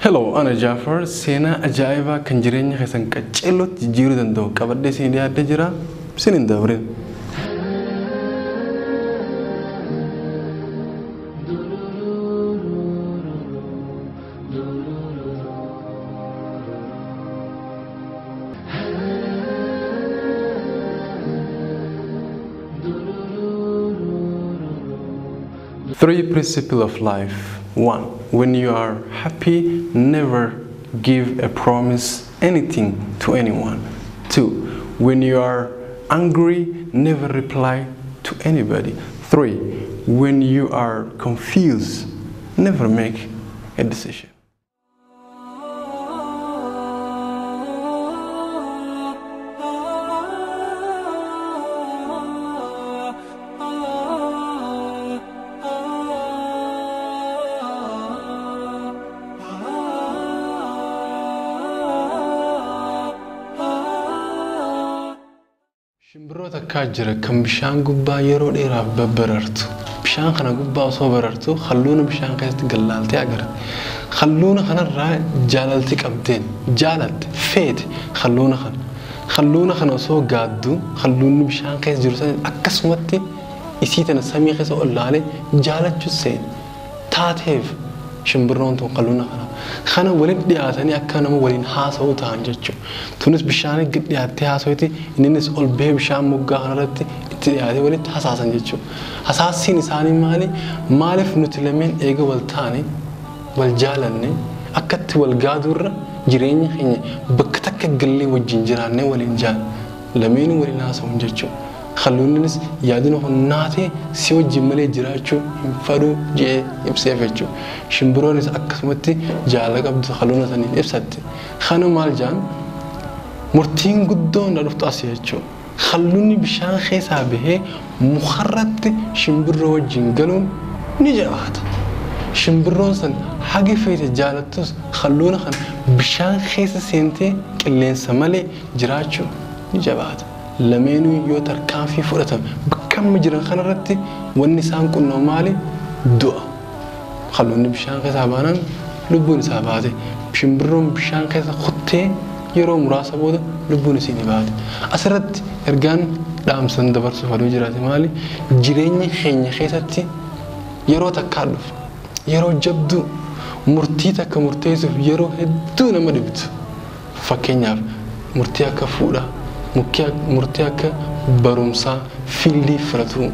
Hello, ana Jaafar. Seenaa ajaa'ibaa kan jireenya keessan qaceellootti jijjiiruu danda'u qabadhee isin dhiyaadhee jira. Isin hin dabrin. Three principles of life. 1. When you are happy, never give a promise anything to anyone. 2. When you are angry, never reply to anybody. 3. When you are confused, never make a decision. Shimbirroo takkaa jira kan bishaan gubbaa yeroo dheeraaf babbarartu. Bishaan kana gubbaa osoo barartu halluuna bishaan keessatti gallaaltee agarte. Halluuna kanarraa jaalalti qabdeen jaalatte feete halluuna kana. Halluuna kana osoo gaaddu halluunni bishaan keessa jiru sana akkasumatti isii tana samii keessa ol laalee jaalachuu seene. Taateef shimbirroon tun halluuna kana. Kana walitti dhiyaatanii akka nama waliin haasa'uu ta'an jechuudha. Tunis bishaan gad dhiyaattee haasa'uuti innis ol bahee bishaan moggaa kanarratti itti dhiyaatee walitti hasaasan jechuudha. Hasaasiin isaanii maali? Maaliif nuti lameen eega wal taane wal jaalanne akkatti wal gaaduurra jireenya keenya bakka takka gallee wajjin jiraannee waliin jaan lameenuu waliin haasa'uun jechuudha. Halluunnis yaadina honnaatee si wajjin malee jiraachuu hin faduu jedhee ibseef jechuudha. Shimbirroonis akkasumatti jaalala qabdu halluuna saniin ibsatte. Kana maal jaan murtiin guddoon na dhuftu as jechuudha. Halluunni bishaan keessaa bahee mukarratti shimbirroo wajjin galuun ni jabaata. Shimbirroon san haga feete jaalattus halluuna kana bishaan keessa seentee qilleensa malee jiraachuu ni jabaata. Lameenuu yoo tarkaanfii fudhatan bakka amma jiran kanarratti wanni isaan qunnamu maali? Du'a. Halluunni bishaan keessaa baanaan lubbuun isaa baate. Shimbirroon bishaan keessa kuttee yeroo muraasa booda lubbuun isii ni baate. Asirratti ergaan dhaamsan dabarsuuf aduu jiraate maali? Jireenya keenya keessatti yeroo takkaa dhufu, yeroo jabduu, murtii takka murteessuuf yeroo hedduu nama dhibdu. Fakkeenyaaf murtii akka fuudhaa, murtii akka barumsaa fiildii filatu,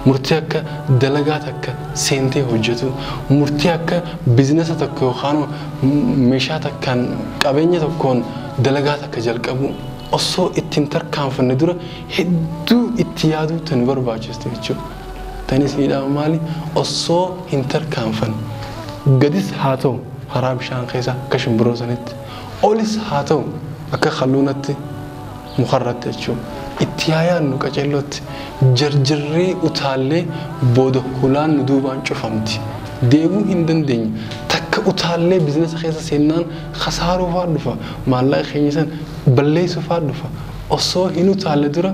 murtii akka dalagaa takka seentee hojjetu, murtii akka biizinasa tokko yookaan meeshaa takkaan qabeenya tokkoon dalagaa takka jalqabu osoo ittiin tarkaanfanne dura hedduu itti yaaduu tan barbaachistu jechuudha. Tanis miidhama maali? Osoo hin tarkaanfanne gadis haa ta'u karaa bishaan keessaa akka shimbirroo sanitti, olis haa ta'u akka halluunatti mukarratti jechuudha. Itti yaadnu qaceellootti jarjarree utaallee booda hulaan nu duubaan cufamti. Deemuu hin dandeenyu. Takka utaallee biizinasa keessa seennaan kasaaruu fa'aa dhufa. Maallaqa keenya san balleessuu fa'aa dhufa. Osoo hin utaalle dura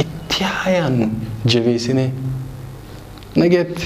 itti yaadnu jabeessinee. Nageetti.